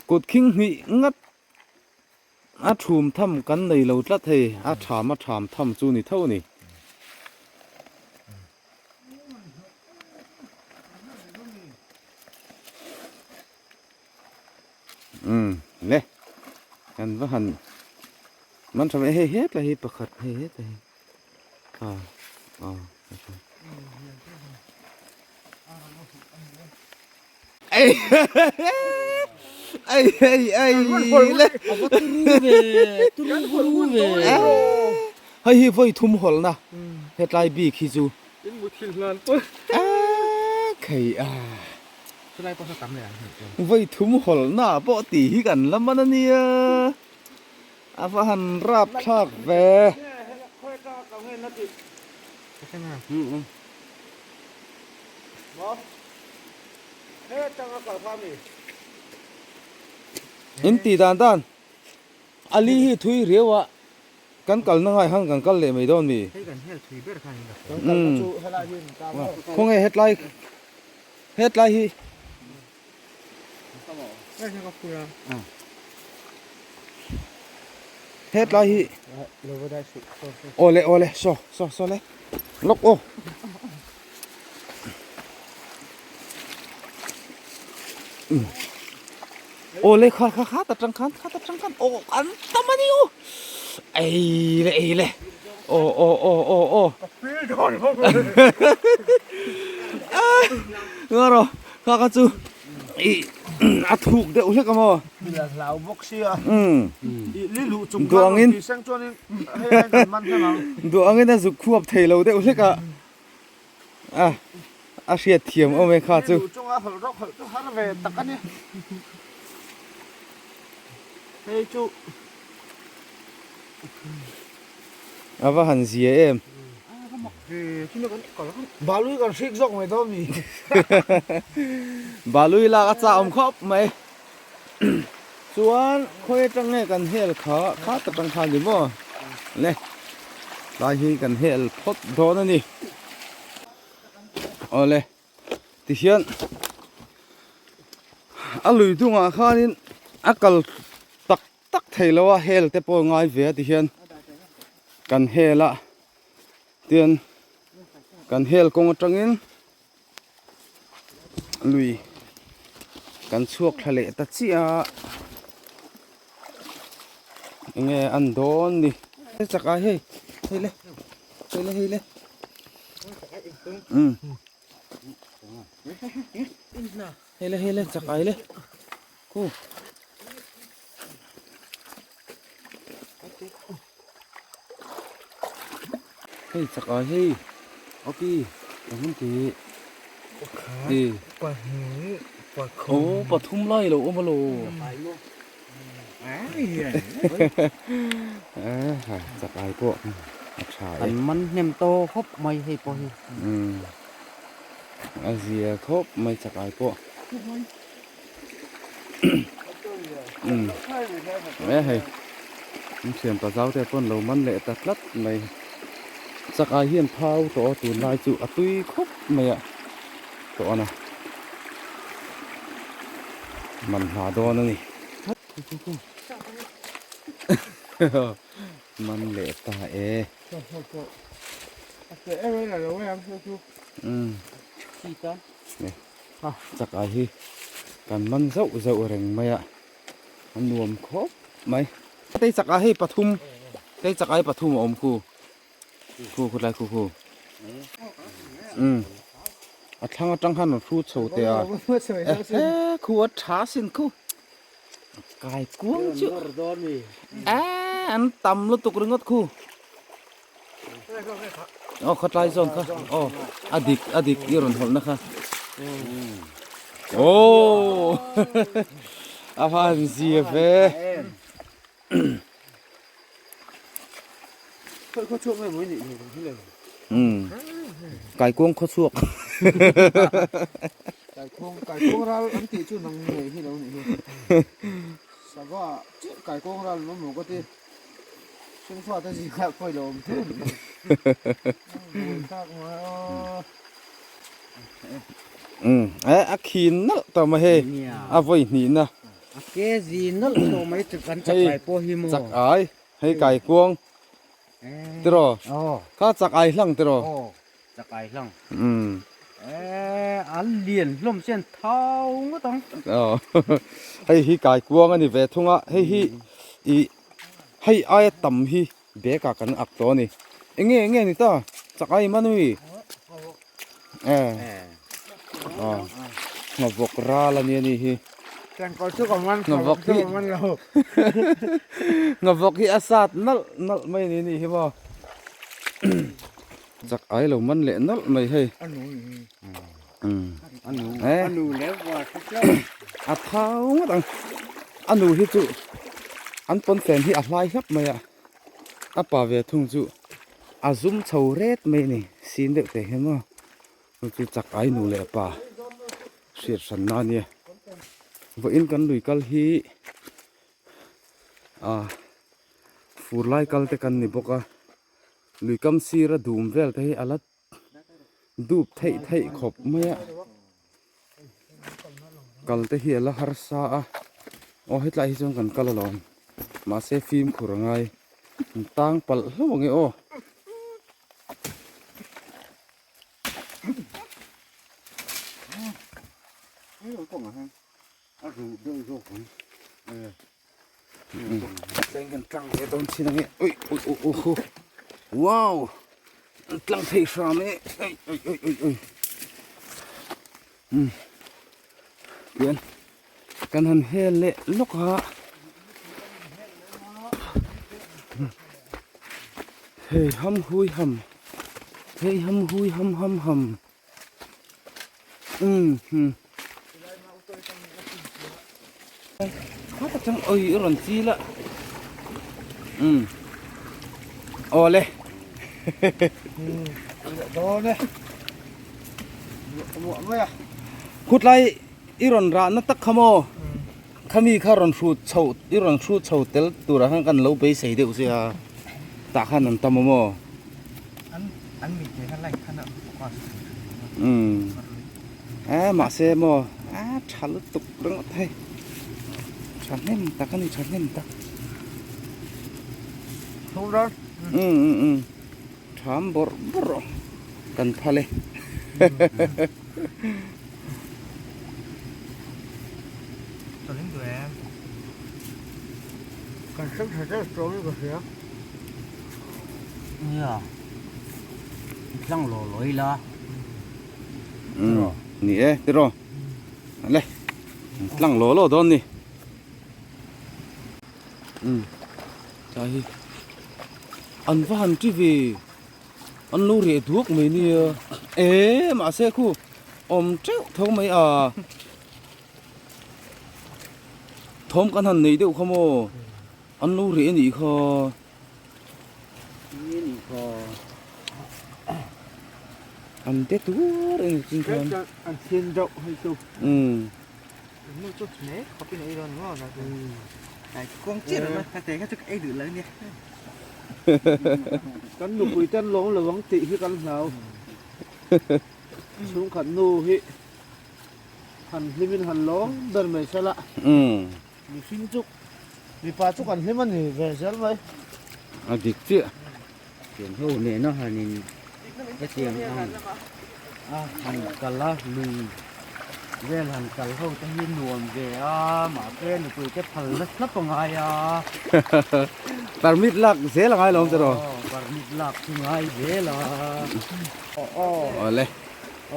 Kut khing hnih ngat a thum tham kan nei lo tlat hei a tham a tham tham chu ni tho a ni. Umm le kan va han man tha mai hei hetlai hi pakhat hei hetlai hi a a Ei ei ei ei le hei hi vawi thum hawlhna hetlai bik hi chu khei a vawi thum hawlhna pawh tih hi kan la man ania a va han rap thlak ve. In tih dan dan Ali hi thui riau a kan kal na ngai han kan kal leh mai dawn mi khawnge hetlai hetlai hi hetlai hi awle awle saw saw saw le lawk aw. Aw le kha kha kha ta tang khan kha ta tang khan aw an tam a ni aw ei le ei le aw aw aw aw aw nga rawh kha kha chu i a thuk deuh hlek a maw hlau bawk sia i li luh chung khan rawn ti seng chuanin hei lai kan man hleng ang duh angin a zuk khuap thei lo deuh hlek a. A a hriat thiam awm e kha chu. Duh chunga hawlh rawk hawlh chu har ve tak a ni. Hei chu. A va han zia em. Balui kan hrik zawk mai dawn mi. Balui lak a chah awm khawp mai. Chuan khawi atang nge kan hel kha kha tak ang khan ni maw le tlai hi kan hel phawt dawn a ni awle. Tihian a lui dungah khanin a kal tak tak thei lo a, hel te pawh ngai ve a tihian kan hel a tian kan hel kawng atangin lui kan chhuak thla leh ta chiah a enge an dawn ni chak ai hei hei le hei le hei le um hei le hei le chak ai le khu hei chak ai hei ok engin ti ti oh pathum lai lo awm alo chak ai pawh a tha e an man hnem tawh khawp mai hei pawh hi a zia khawp mai chak ai pawh e hei an thian pa zau te pawn lo man leh ta tlat mai chak ai hian phau tawh a tunlai chu a tui khawp mai a tawh a man hla dawn a ni man leh ta e umm chak ai hi kan man zauh zauh reng mai a a nuam khawp mai tei chak ai hei pathum tei chak ai pathum a awm khu khu khawtlai khu khu umm a thlang atang khan rawn hrut chho teh a ehe khu a tha sin khu kai kuang chu a an tam lutuk ringawt khu. Aw khawtlai zawn kha aw a dik a dik i rawn hawlh na kha aw a han zia ve kaikuang khaw chhuak kaikuang kaikuang ral an tih chu nang ngei hi lo nih hi sava chiah kaikuang ral an awm lo ka ti. A khi nalh tawh mai hei a vawi hnih na a ke zi nalh tawh mai chu kan chak ai pawh hi maw chak ai hei kaikuang tiraw kha chak ai hlang tiraw chak ai hlang an lian hlawm chian thau ngawt ang hei hi kaikuang a ni ve thung a hei hi ih hei aia tam hi bag ah kan ak tawh a ni enge enge ni ta chak ai manui nghavawk ral a nia ni hi nghavawk hi nghavawk hi a sat nalh nalh mai a ni ni hi maw. Chak ai lo man leh nawlh mai hei. A thau ngawt ang. A nu hi chu an pawnfen hi a hlai hlap mai a. A pa ve thung chu a zum chho ret mai a ni. Sin deuh teh hian maw. Chu chu chak ai nu leh pa hriat hran na a nia. Vawiin kan lui kal hi ah fur lai kal te kan ni bawk a. Lui kam sira dum vel te hi a la dup theih theih khawp mai a kal te hi a la harsa a aw hetlai hi chuan kan kal alawm mahse fimkhur a ngai an tang palh hlauh ang e aw. Tleng kan tlang ve dawn chin ange ui ui ui ui hu wow an tlang thei hram e ui ui ui ui ui um tian kan han hel leh lawk a hei ham hui ham hei ham hui ham ham ham um hmm kha chang oi i rawn chil a um awle khutlai i rawn rah na tak kha maw khami kha rawn hrut chho i rawn hrut chho tel turah khan kan lo beisei deuh che a tah khan an tam a maw. Eh mahse maw a tha lutuk ringawt hei thahnem tak a ni thahnem tak um um um tham bawrh bawrh kan phal e um ni e tiraw le tlang law law dawn ni um tlai hi an va han ti ve an lo reh duak mai nia eh mahse khu awm teuh tho mai a thawm kan han nei deuh kha maw an lo reh anih kha. An te tur eng chin chuan. An sin deuh hei chu. Um. Nu chu ne khawpin ei rawn ngo na. Ai kawng chi ro ka te kha chu ei duh lo nia. Kan nupui ten lawng lo ang tih hi kan hlau. Chhungkhat nu hi han hlimin han lawm ber mai sela. Um. Mihring chu mipa chu kan hlim a ni ve zel mai. A dik chiah. Thian ho nena hanin hetiang ang a han kal a lui vel han kal ho te hi nuam ve a mahse nupui te phal na thlap a ngai a. Permit lak zel a ngai lo ang tiraw? Aw permit lak chu ngai zel a. Awle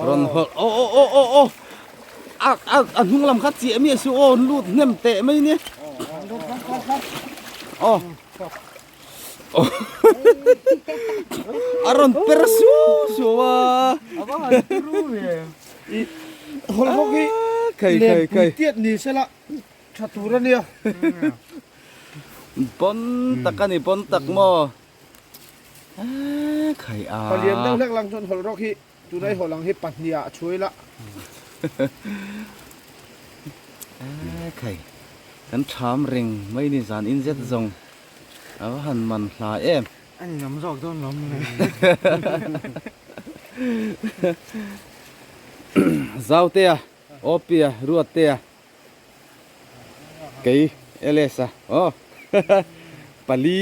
rawn hawlh aw aw aw aw aw. A a a hnung lam kha chiah miah suh aw lut hnem teh mai nia aw a rawn per su su a hawlh hawk hi khai khai khai tiat ni sela tha tur ania bon tak ani bon tak maw khai a palian deuh hlek lang chuan hawlh rawk hi Tunai haw lang hi pahnih ah chhui la. Khai kan tham reng mai ni zan in zet zawng a va han man hla em. A ni awm zawk dawn lawm ni. Zautea, Awpia, Ruattea, kei Elesa aw pali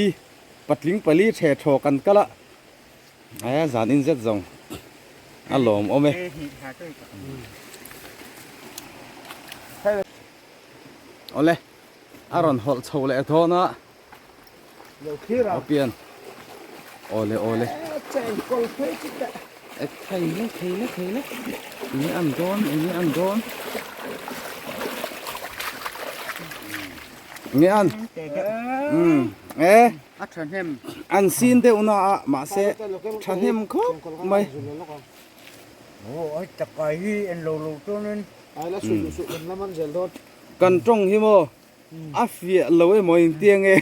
patling pali the thaw kan kal a. Aia zan in zet zawng a lawm awm e. Awle a rawn hawlh chho leh dawn a. Aw pian. Awle awle. E thei le thei le thei le. Enge an dawn enge an dawn. Enge an. Um e. A thahnem. An sin deuh na a mahse thahnem khawp mai. Aw ai takai hi en lo lo chuanin. Ai la suih duh suh kan la man zel dawn. Kan tawng hi maw a fiah lo emaw inti ange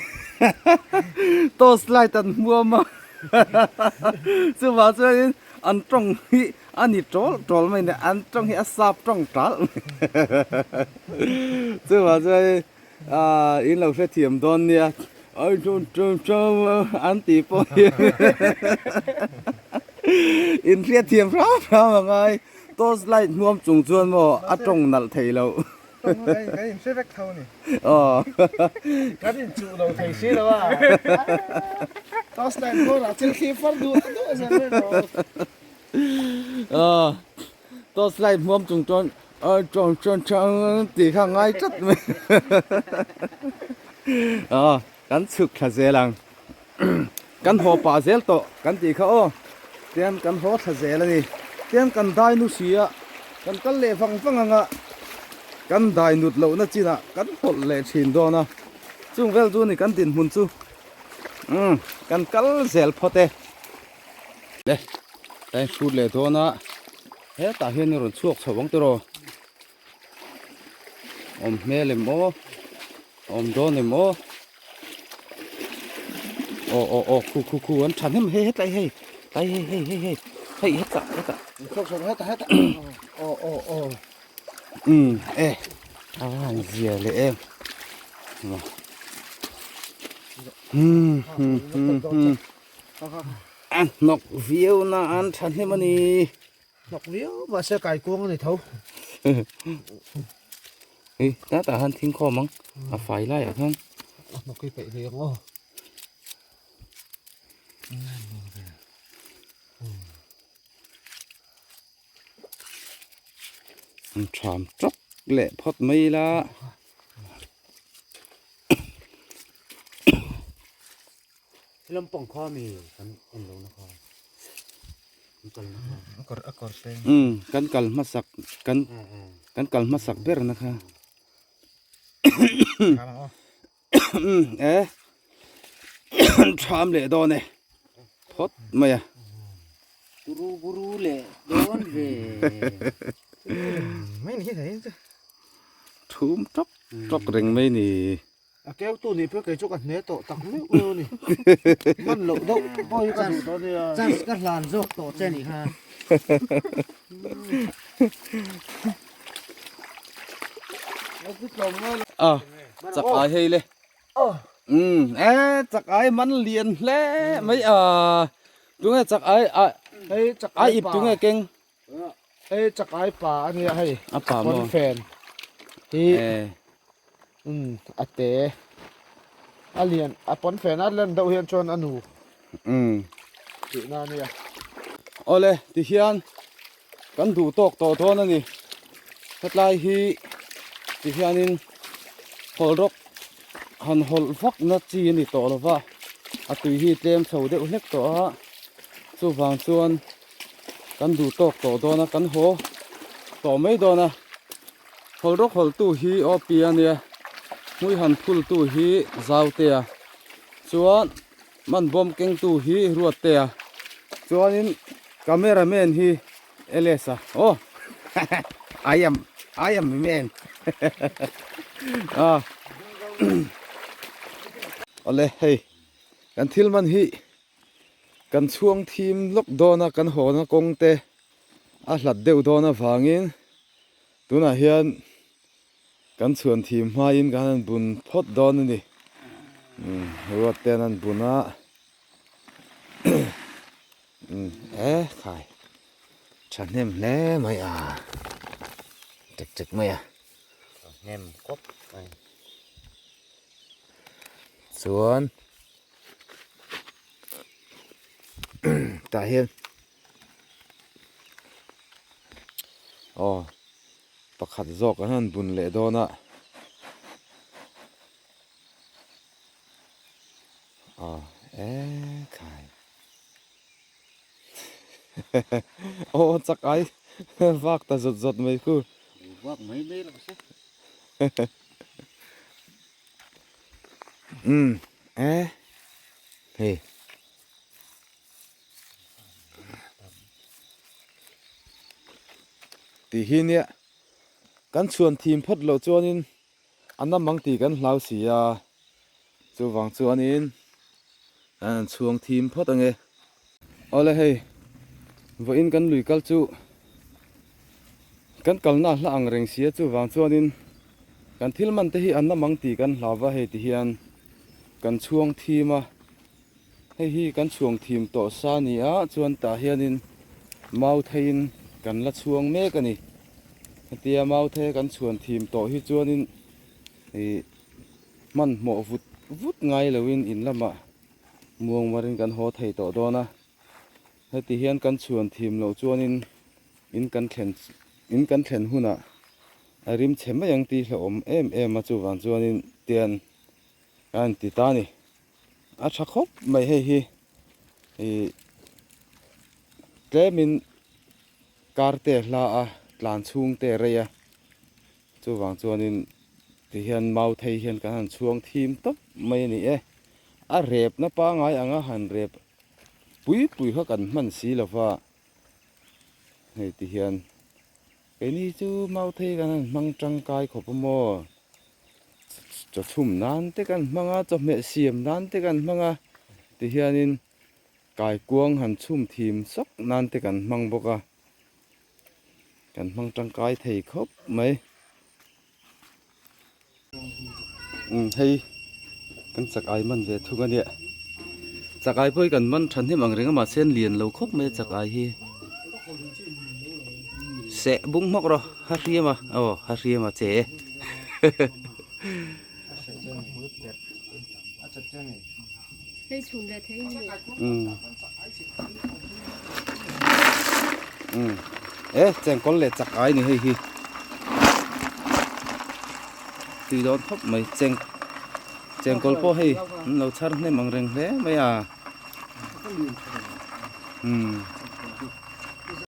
torch light an hmuam a chuvang chuanin an tawng hi a ni tawl tawl mai nia an tawng hi a sap tawng tal mai chuvang chuanin Aaa in lo hrethiam dawn nia ai chum chum chum an tih pawh hi in hriatthiam hram hram a ngai torch light hnuam chung chuan maw a tawng nalh thei lo kan in hre vek tho a ni aw kan in chuh lo thei si lo a torch light bawrah thil thli far duh duh zel mai rawh aw torch light hmuam chung chuan Ai chang chang chang tih kha ngai tlat mai aw kan chhuk thla zel ang kan haw pah zel tawh kan tih kha aw tian kan haw thla zel a ni tian kan dai nu si a kan kal leh vang vang ang a kan dai nut lohna chinah kan hawlh leh thin dawn a chung vel chu a ni kan dinhmun chu umm kan kal zel phawt e le tlai hrut leh dawn a. Hetah hian i rawn chhuak chho ang tiraw? Awm hmel em aw? Awm dawn em aw? Aw aw aw khu khu khu an tha hnem hei hetlai hei tlai hei hei hei hei hei hetah hetah Chhuak chho hetah hetah aw aw aw um e a va han zia leh em hmm hmm hmm a hnawk viau na an tha hnem a ni. Hnawk viau mahse kaikuang a ni tho. Hei tah han thing khawm ang a fai laiah khan. A hnawk hi peih ve ang aw. An tham tawk leh phawt mai ila. Lampang kha mi kan en lo na kha kan kal na kha. A kawr a kawr peng. Um kan kal hmasak kan kan kal hmasak ber na kha. E tham leh dawn e phawt mai a. Turu buru leh dawn ve. Mai ni hi thei chu. Thum tawk tawk reng mai ni. A keu tu nih pawh kei chu ka hne tawh tak meuh meuh a ni. Hman loh deuh pawh hi ka duh tawh nia. Chance ka hlan zawk tawh che nih kha. A chak ai hei le. Um e chak ai man lian hle mai a. Tunge chak ai a Hei chak ai ip tunge keng. Hei chak ai pa a nia hei. A pa maw? Pawnfen hi um a te a lian a pawnfen a len deuh hian chuan a nu um tihna a nia. Awle tihian kan duh tawk tawh dawn a ni. Hetlai hi tihianin hawl rawk han hawlh vak na chi a ni tawh lo va, a tui hi tlem chho deuh hlek tawh a, chuvang chuan kan duh tawk tawh dawn a kan haw tawh mai dawn a hawl rawk hawl tu hi aw pi a nia hmui han phul tu hi zau te a chuan man bawm keng tu hi ruat te a chuanin camera man hi Ls a aw I am I am man a awle hei kan thil man hi. Kan chhuang thim lawk dawn a, kan hawna kawng te a hlat deuh dawn avangin tunah hian kan chhuan thim hmain kan han bun phawt dawn a ni. Ruat te an han bun a, e khai thahnem hle mai a, tek tek mai a. Thahnem kawp mai. Chuan. Tah hian aw pakhat zawk an han bun leh dawn a aw ekhai aw chak ai vak ta zawt zawt mai khu vak mai mai lo se umm e hei tih hi nia kan chhuan thim phawt loh chuanin a namang tih kan hlau si a chuvang chuanin kan han chhuang thim phawt ange awle hei vawiin kan lui kal chu kan kalna a hla ang reng si a chuvang chuanin kan thil man te hi a namang tih kan hlau va hei ti hian kan chhuang thim a hei hi kan chhuang thim tawh sa a ni a chuan tah hianin mau theiin kan la chhuang mek a ni hetia mau thei a kan chhuan thim tawh hi chuanin ih hmanhmawh vut vut ngai loin in lamah muangmarin kan haw thei tawh dawn a heti hian kan chhuan thim loh chuanin in kan thlen in kan thlen hunah a rim chhe mai ang tih hlauhawm em em a chuvang chuanin tian a han ti ta a ni a tha khawp mai hei hi ih tlemin kar te hla a tlan chhung te rei a chuvang chuanin tihian mau thei hian kan han chhuang thim tawp mai a ni e a repna pangai anga han rep pui pui kha kan hman si lova hei tihian keini chu mau thei kan han hmang tangkai khawp a maw chaw chhum nan te kan hmang a chawhmeh siam nan te kan hmang a tihianin kaikuang han chhum thim sawk nan te kan hmang bawk a kan hmang tangkai thei khawp mai umm hei kan chak ai man ve thung a nia chak ai pawh hi kan man thahnem ang reng a mahse an lian lo khawp mai a chak ai hi. Seh bung hmawk rawh ha hriam a aw ha hriam a che. Um e chengkawl leh chak ai ni hei hi tui dawn khawp mai cheng chengkawl pawh hei an lo chhar hnem ang reng hle mai a um.